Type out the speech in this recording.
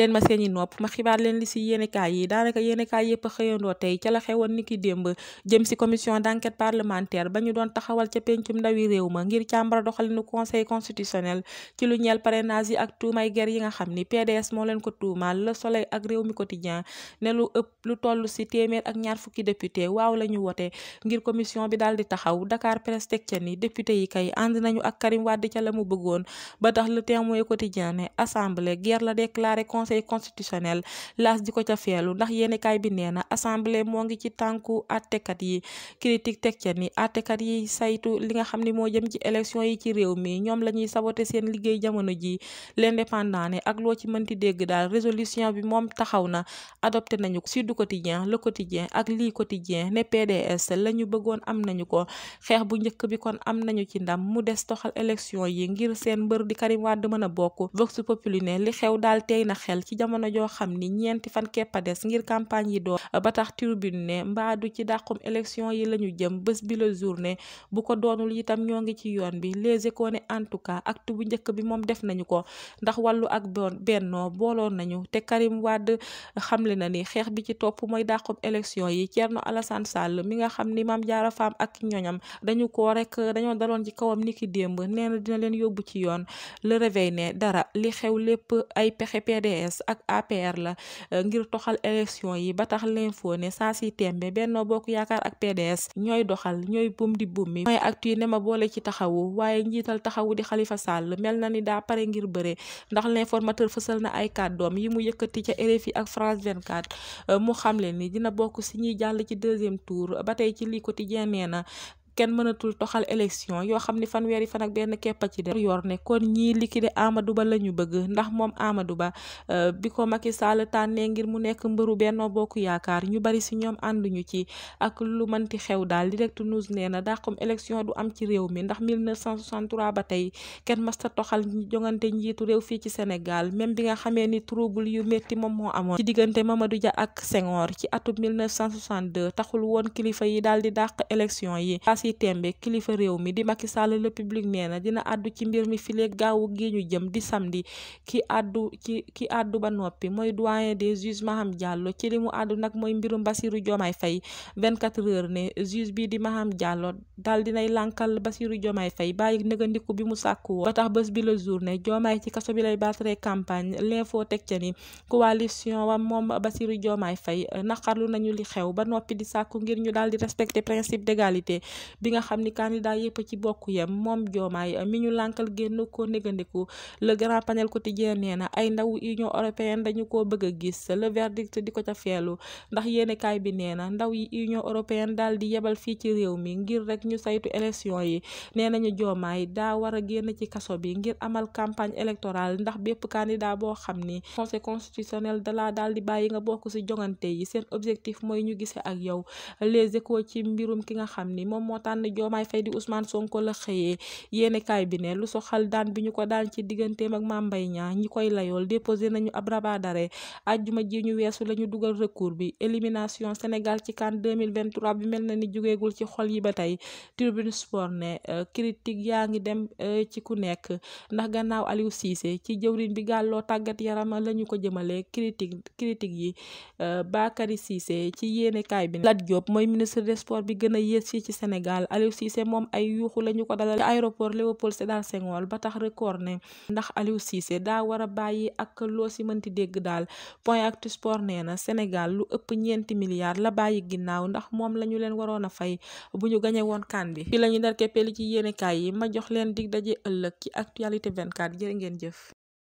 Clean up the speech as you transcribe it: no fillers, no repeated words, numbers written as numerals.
leen ma seeni nopp ma xibaar leen li si yéenekaay yi daanaka yéenekaay yëpp xëyandoo tey ca la xewoon niki démb jëm si commission d'enquête parlementaire ba ñu doon taxawal ca pencum ndawi réew ma ngir càmbara doxalinu conseil constitutionnel ci lu ñeel parrainage yi ak tuumay ger yi nga xam ni PDS moo leen ko tuumaal Le Soleil ak réew mi quotidien ne lu toll si téeméer ak ñaar fukki député waaw la ñu wote ngir commission bi daal di taxaw. Dakar Presse teg ca ni député yi kay ànd nañu ak Karim Wade ca la mu bëggoon ba tax Le Témoin quotidien ne assemblée guerre la déclaré conseil constitutionnel laas di ko ca feelu ndax yéenekaay bi nee na assemblée moo ngi ci tànku àttekat yi. Critique teg ca ni àttekat yi saytu li nga xam ne moo jëm ci élection yi ci réew mi ñoom la ñuy saboter seen liggéey jamono ji. L'Indépendant ne ak loo ci mënti dégg daal résolution bi moom taxaw na adopté nañu ko. Sud Quotidien Le Quotidien ak lii Quotidien ne PDS la ñu bëggoon am nañu ko xeex bu njëkk bi kon am nañu ci ndam mu des toxal élection yi ngir seen mbër di Karim Wade mën a bokk. Vox Populi ne li xew daal tey na xel ci jamono joo xam ni ñeenti fan képp a des ngir campagne yi door ba tax Tribune ne mbaadu ci dàqum élection yi la ñu jëm bés bi la journée bu ko doonul itam ñoo ngi ci yoon bi. Les Échos ne en tout cas acte bu njëkk bi moom def nañu ko ndax wàllu ak bennoo booloon nañu te Karim Wade xamle na ni xeex bi ci topp mooy dàqum élection yi. Thierno Alassane Sall mi nga xam ni Mame Diarra Fam ak ñoñam dañoo daloon ci kawam niki démb nee na dina leen yóbbu ci yoon. Le Réveil ne dara li xew lépp ay pexe PDS ak APR la ngir toxal élection yi ba tax l'info ne saa si tembe Benno Bokk Yaakaar ak PDS ñooy doxal ñooy bum di bummi. mooy actu ne ma boole ci taxawu waaye njiital taxawu di Khalifa Sall mel na ni daa pare ngir bëre ndax l'informateur fësal na ay kàddoom yi mu yëkkati ca RFI ak France 24 mu xamle ni dina bokk si ñuy jàll ci deuxième tour. ba tey ci lii Quotidien nee na kenn mënatul toxal élection yoo xam ni fanweeri fan ak benn keppa ci de yor ne kon ñii liquider Amadou Ba la ñu bëgg ndax moom Amadou Ba bi ko Macky Sall tànnee ngir mu nekk mbëru Benno Bokk Yaakaar ñu bari si ñoom ànduñu ci ak lu mënti xew daal. Direct News nee na dàqum élection du am ci réew mi ndax 1963 ba tey kenn mësta toxal jongante njiitu réew fii ci Sénégal même bi nga xamee ni trouble yu métti moom moo amoon ci diggante Mamadou Dia ak Senghor ci atum 1962 taxul woon kilifa yi daal di dàq élection yi. si tembe kilifa réew mi di Macky Sall le public nee na dina àddu ci mbir mi file gaawu gi ñu jëm di samedi ki àddu ba noppi mooy doyen des juges Maham Diallo ci li mu àddu nag mooy mbirum Bassirou Diomaye Faye 24 heures ne juge bi di Maham Diallo daal dinay lànkal Bassirou Diomaye Faye bàyyi nëgandiku bi mu sàkku woon ba tax bés bi la journée Diomaye ci kaso bi lay battre campagne. L'info teg ca ni coalition wa moom Bassirou Diomaye Faye naqarlu nañu li xew ba noppi di sàkku ngir ñu daal di respecter principe d'égalité bi nga xam ni candidat yëpp ci bokk yem moom Diomaye mi ñu lànkal génn ko négandiku. Le Grand Panel Quotidien nee na ay ndaw Union européenne dañu koo bëgg a gis le verdict di ko ca feelu ndax yéenekaay bi nee na ndaw yi Union européenne daal di yebal fii ci réew mi ngir rek ñu saytu élection yi nee nañu Diomaye daa war a génn ci kaso bi ngir amal campagne électorale ndax bépp candidat boo xam ni conseil constitutionnel dalaa daal di bàyyi nga bokk ci jongante yi seen objectif mooy ñu gise ak yow. Les Échos ci mbirum ki nga xam ni moom moo tànn Diomaye Faye di Ousmane Sonko la xëyee yéenekaay bi ne lu soxal daan bi ñu ko daan ci digganteem ak Mame Mbaye Niang ñi koy layool déposé nañu ab rabat d'arrêt àjjuma ji ñu weesu la ñu dugal recours bi. Élimination Sénégal ci CAN 2023 bi mel na ni jógeegul ci xol yi ba tey. Tribune Sport ne critique yaa ngi dem ci ku nekk ndax gannaaw Aliou Cissé ci jëwriñ bi gàlloo tàggat yaram la ñu ko jëmale critique yi Bakary Cissé ci yéenekaay bi Lat Diop mooy ministre des sports bi gën a yées fii ci Sénégal. Aliou Cissé moom ay yuuxu lañu ko dalal ci aéroport Léopold Sédar Senghor ba tax record ne ndax Aliou Cissé daa war a bàyyi ak loo si mënti dégg daal. Point Actu Sport nee na Sénégal lu ëpp 4 milliards la bàyyi ginnaaw ndax moom la ñu leen waroon a fay bu ñu gañe woon CAN bi. fii la ñu dar keppeli ci yéenekaay yi ma jox leen dig daje ëllëg ci Actualité 24 jërë ngeen jëf.